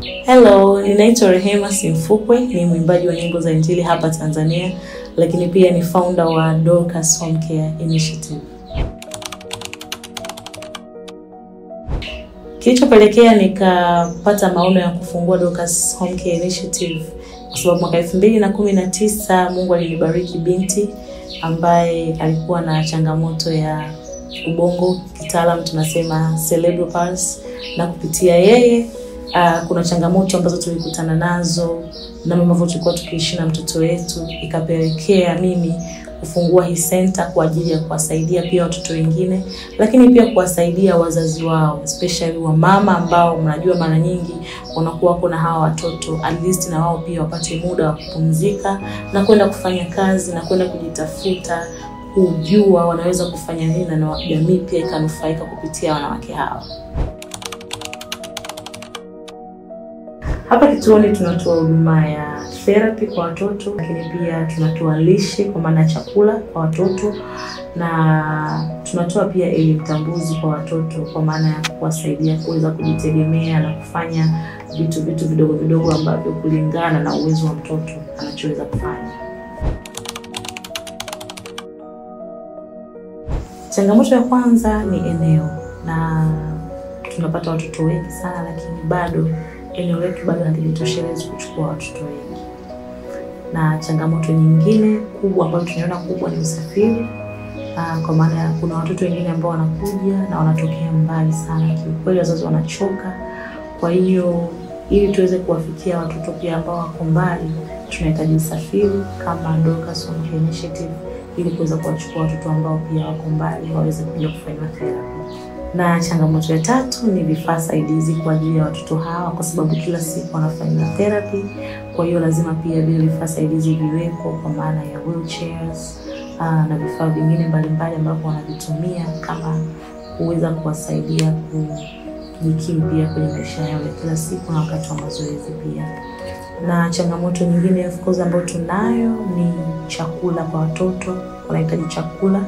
Hello, ninaitwa Rehema Simfukwe, ni mwimbaji wa nyimbo za Injili hapa Tanzania, lakini pia ni founder wa Dorcas Home Care Initiative. Kilichopelekea nikapata maono ya kufungua Dorcas Home Care Initiative kwa sababu mwaka 2019 Mungu alinibariki binti ambaye alikuwa na changamoto ya ubongo, kitaalamu tunasema cerebral palsy, na kupitia yeye kuna changamoto ambazo tulikutana nazo na ambavyo tulikuwa tukiishi na mtoto wetu, ikapelekea mimi kufungua hii center kwa ajili ya kuwasaidia pia watoto wengine, lakini pia kuwasaidia wazazi wao, especially wa mama ambao mnajua mara nyingi wanakuwa kuna hawa watoto, at least na wao pia wapate muda wa kupumzika na kwenda kufanya kazi na kwenda kujitafuta, kujua wanaweza kufanya nini na jamii pia ikanufaika kupitia wanawake hawa. Hapa kituoni tunatoa huduma ya therapy kwa watoto, lakini pia tunatoa lishe kwa maana chakula kwa watoto, na tunatoa pia elimu tambuzi kwa watoto kwa maana ya kuwasaidia kuweza kujitegemea na kufanya vitu vidogo vidogo ambavyo kulingana na uwezo wa mtoto anachoweza kufanya. Changamoto ya kwanza ni eneo, na tunapata watoto wengi sana lakini bado eneo letu bado halijitoshelezi kuchukua watoto wengi. Na changamoto nyingine kubwa ambayo tunaona kubwa ni usafiri, kwa maana kuna watoto wengine ambao wanakuja na wanatokea mbali sana, kiukweli wazazi wanachoka. Kwa hiyo ili tuweze kuwafikia watoto pia ambao wako mbali, tunahitaji usafiri kama Dorcas Home Care Initiative ili kuweza kuwachukua watoto ambao pia wako mbali waweze kuja kufanya therapy. Na changamoto ya tatu ni vifaa saidizi kwa ajili ya watoto hawa, kwa sababu kila siku wanafanya therapy. Kwa hiyo lazima pia vile vifaa saidizi viwepo, kwa maana ya wheelchairs na vifaa vingine mbalimbali ambavyo wanavitumia kama kuweza kuwasaidia kujikimu pia kwenye maisha yao ya kila siku na wakati wa mazoezi pia. Na changamoto nyingine of course ambayo tunayo ni chakula kwa watoto. Wanahitaji chakula,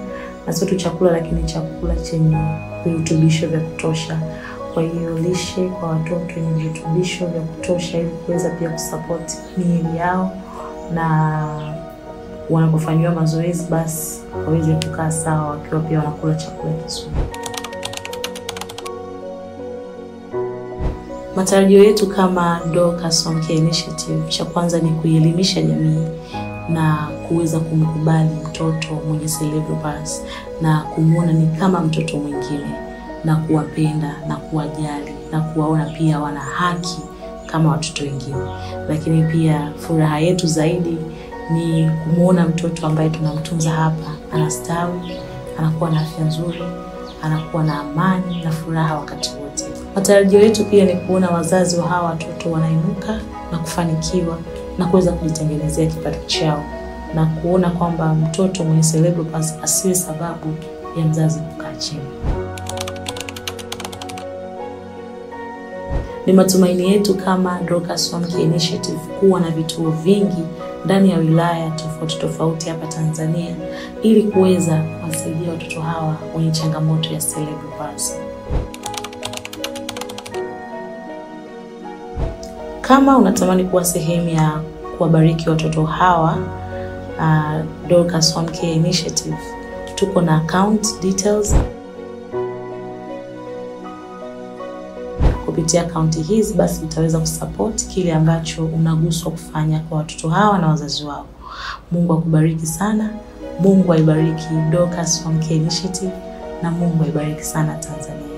na sio tu chakula lakini chakula chenye virutubisho vya kutosha. Kwa hiyo lishe kwa watoto yenye virutubisho vya kutosha ili kuweza pia kusupport miili yao, na wanapofanyiwa mazoezi basi waweze kukaa sawa wakiwa pia wanakula chakula kizuri. Matarajio yetu kama Dorcas Home Care Initiative, cha kwanza ni kuielimisha jamii na kuweza kumkubali mtoto mwenye cerebral palsy na kumuona ni kama mtoto mwingine, na kuwapenda na kuwajali na kuwaona pia wana haki kama watoto wengine. Lakini pia furaha yetu zaidi ni kumuona mtoto ambaye tunamtunza hapa anastawi, anakuwa na afya nzuri, anakuwa na amani na furaha wakati wote. Matarajio yetu pia ni kuona wazazi wa hawa watoto wanainuka na kufanikiwa na kuweza kujitengenezea kipato chao, na kuona kwamba mtoto mwenye cerebral palsy asiwe sababu ya mzazi kukaa chini. Ni matumaini yetu kama Dorcas Home Care Initiative kuwa na vituo vingi ndani ya wilaya tofauti tofauti hapa Tanzania ili kuweza kuwasaidia watoto hawa wenye changamoto ya cerebral palsy. Kama unatamani kuwa sehemu ya kuwabariki watoto hawa Dorcas Home Care Initiative, tuko na account details. Kupitia account hizi basi utaweza kusupport kile ambacho unaguswa kufanya kwa watoto hawa na wazazi wao. Mungu akubariki sana. Mungu aibariki Dorcas Home Care Initiative na Mungu aibariki sana Tanzania.